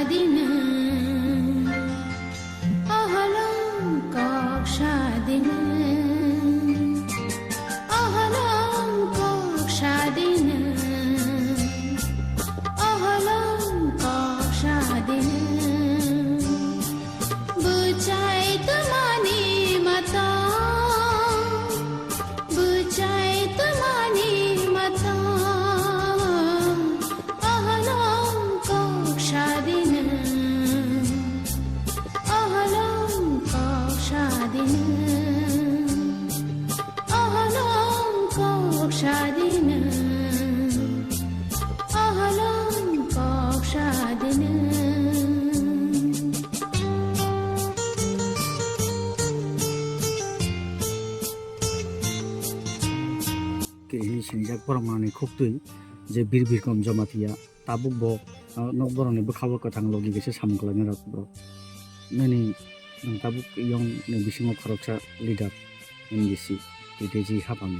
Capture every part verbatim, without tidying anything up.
Dina, ahalong kok sa dina, ahalong kok sa dina, ahalong kok sa dina. Bwchai twmani mata, bwchai twmani mata, ahalong kok sa dina, ahalong kok sa dina, ahalong kok sa dina, ahalong kok sa dina. Ke hini sinijak borok manani khuktwi je Bir Birkom Jamatia tabuk bo, ah, nok borokni bwkhao kwthang logi kaisa samung khlainai rok borok. Nini nwng tabuk yong ni bisingo khoroksa leader N D C T T G hapang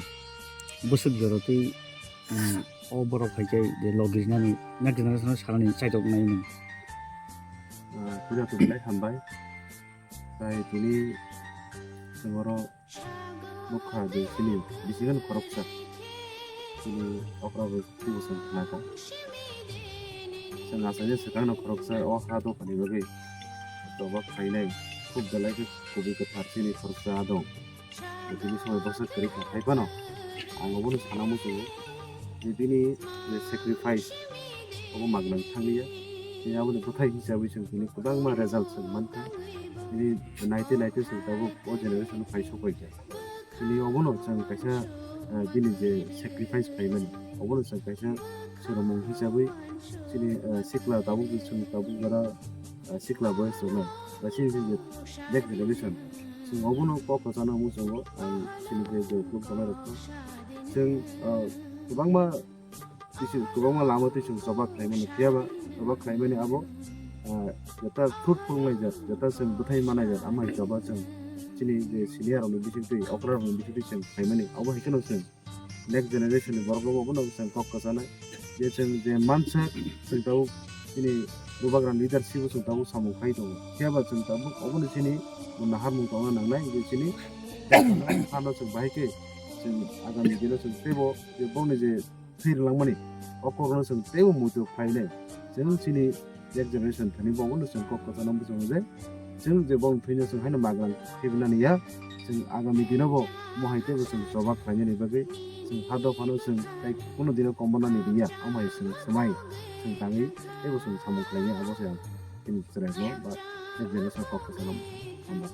bwswk jorotwi, ah, o borok hai khe je logi rinani next generation o sanani chaitok nai nwng. Ah, puja tu belai hambai. Tai tini chwng oro nukha je chini bisingo khoroksa chini okra bai twibo chwng khnakha. Chwng achaini swkangno khoroksa o ha dophani bagwi choba khlainai khub belai khe kubui kwthar chini khoroksa ha dong. Tini samai baksa kwrwi kha hai phano ang obono sana muchungo je bini je sacrifice obo magwlangwi thanglia. Tini aboni bwthai hisabwi chwng tini kwbangma result chwng mankha. Tini naite naite chwng tabuk o generation phai sokphaikha. Chini obono chwng kaisa, eh, bini je sacrifice khlaimani, obono chwng kaisa swrwngmung hisabwi chini, eh, sikla tabuk je chwng tabuk jora, eh, sikla boyes rokno, ba chini je next generation, chwng obono kok kwchana muchungo ang chini je je group tongnai rokno. Chwng, eh, kwbangma twi chwng kwbangma lama twi chwng choba khlaimani, phiya ba choba khlaimani abo, ah, jeta fruitful wngnai jat, jeta chwng bwthai manai jat, amai choba chwng chini je senior rokni bisingtwi, okra rokni bisingtwi chwng khlaimani, abo hai kheno chwng next generation ni borok rokbo bono chwng kok kwchanai. Je chwng je mansa chwng tabuk chini bubagra leadership o chwng tabuk samung khai tongo, phiya ba chwng tabuk obono chini bo naharmung tongna nangnai, je chini hano chwng bahai khe chwng agami dino chwng teibo je bongni je thwi rwlangmani, o kokno chwng teibo muitu khlainai. Chwng chini next generation thani bo obono chwng kok kwchana muchungo je chwng je bong thwino chwng haino magwlangwi phibnani ya, chwng agami dino bo mohai teibo chwng choba khlainani bagwi chwng ha dophano chwng tei kuno dino kombornani rwya, omo hai chwng swmai chwng tangwi teibo chwng samung khlainai, abo se ang chini chwraino ba next generation kok kwchana muchungo.